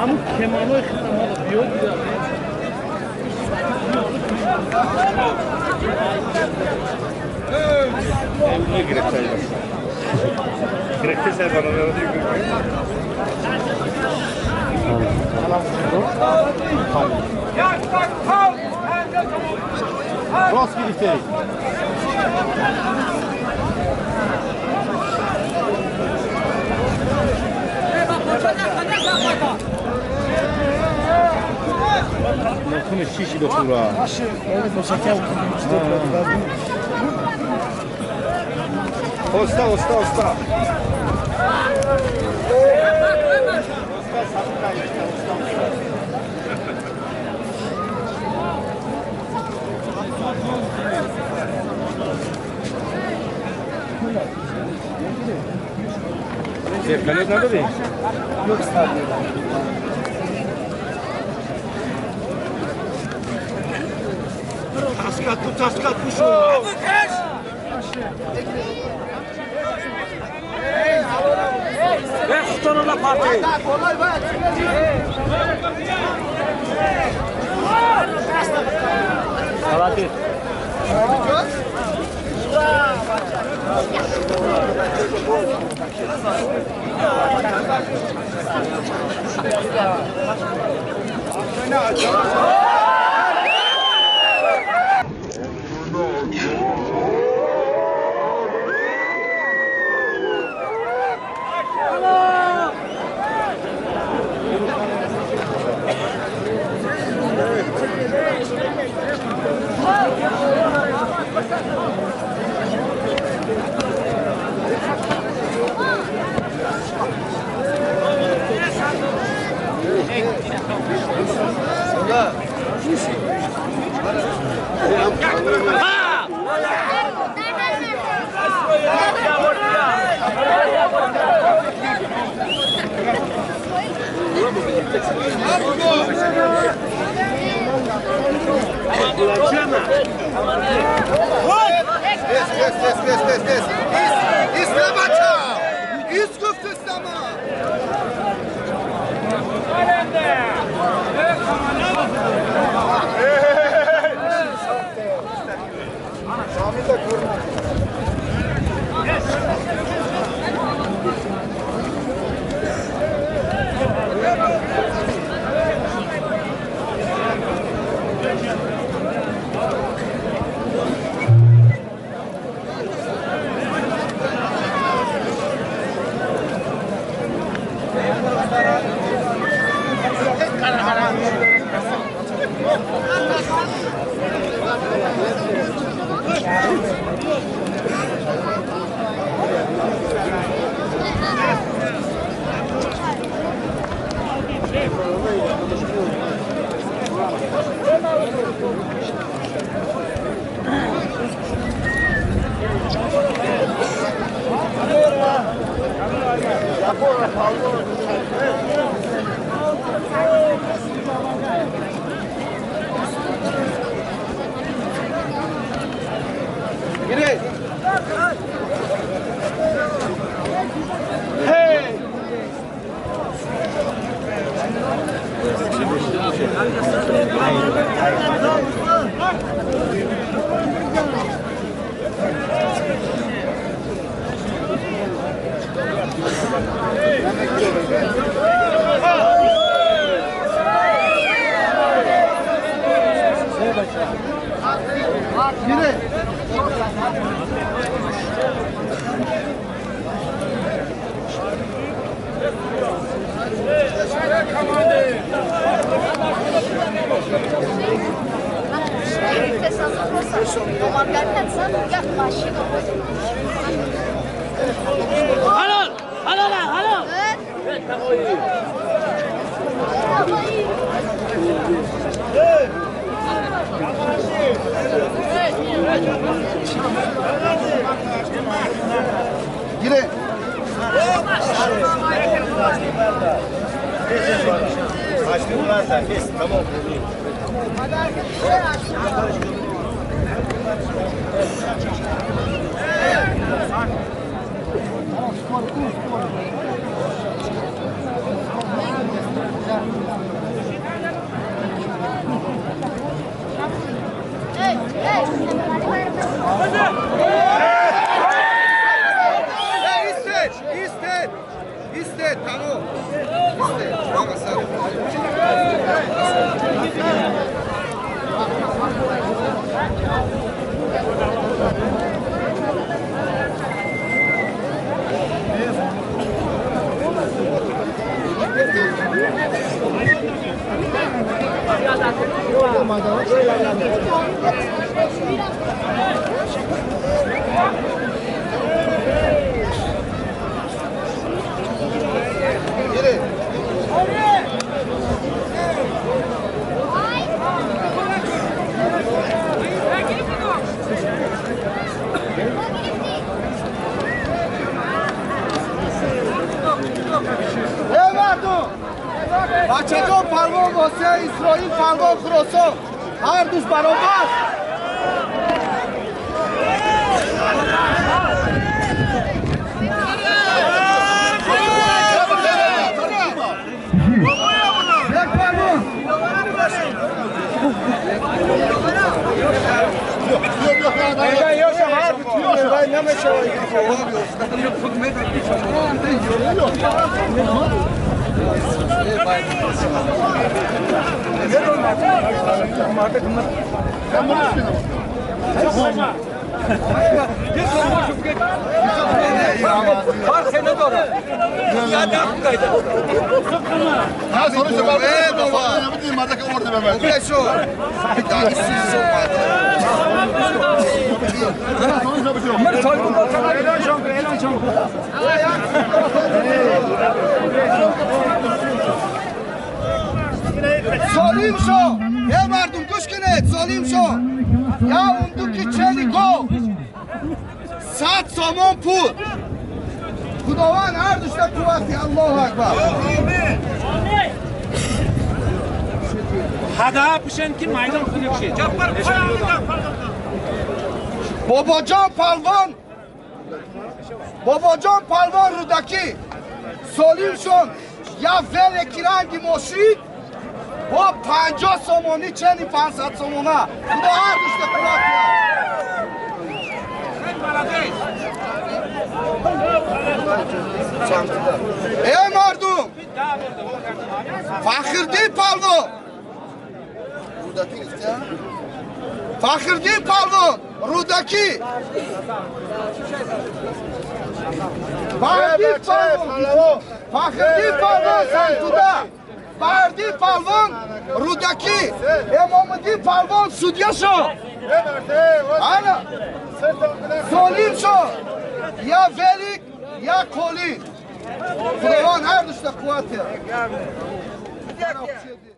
Ҳамун кеманои хитамала биё дида. Рост гирифтей. Нохуни шиши дохура. Оста, оста, оста. Вертолёт надо? Таскату, таскату, шо? Истед! Истед, тамом! Истед! بچه‌ها پروان واسه اسرائیل پروان خراسان هر دوش برابر. سالیم شو یه مردم گوش کنید سالیم شو یا اون دو که چلی گو 100 سامان پول خداوند هر دوشتا قوتی الله اکبر هدا پوشن که میدان خنک شه بابا جان پلوان بابا جان پلوان رودکی سالیم شون یا ول کرنگی ماشین با 50 سومونی چنی 500 سومونه خدا هر دوشته قوت ای مردم فخردین پلوان فخردین پلوان رودکی فخردین پلوان سنتوده بردی پلوان رودکی امامدی پلوان سودیا شو آنا سالیم شو یا ولیک یا کولی خداوند هر دوشتا قوت.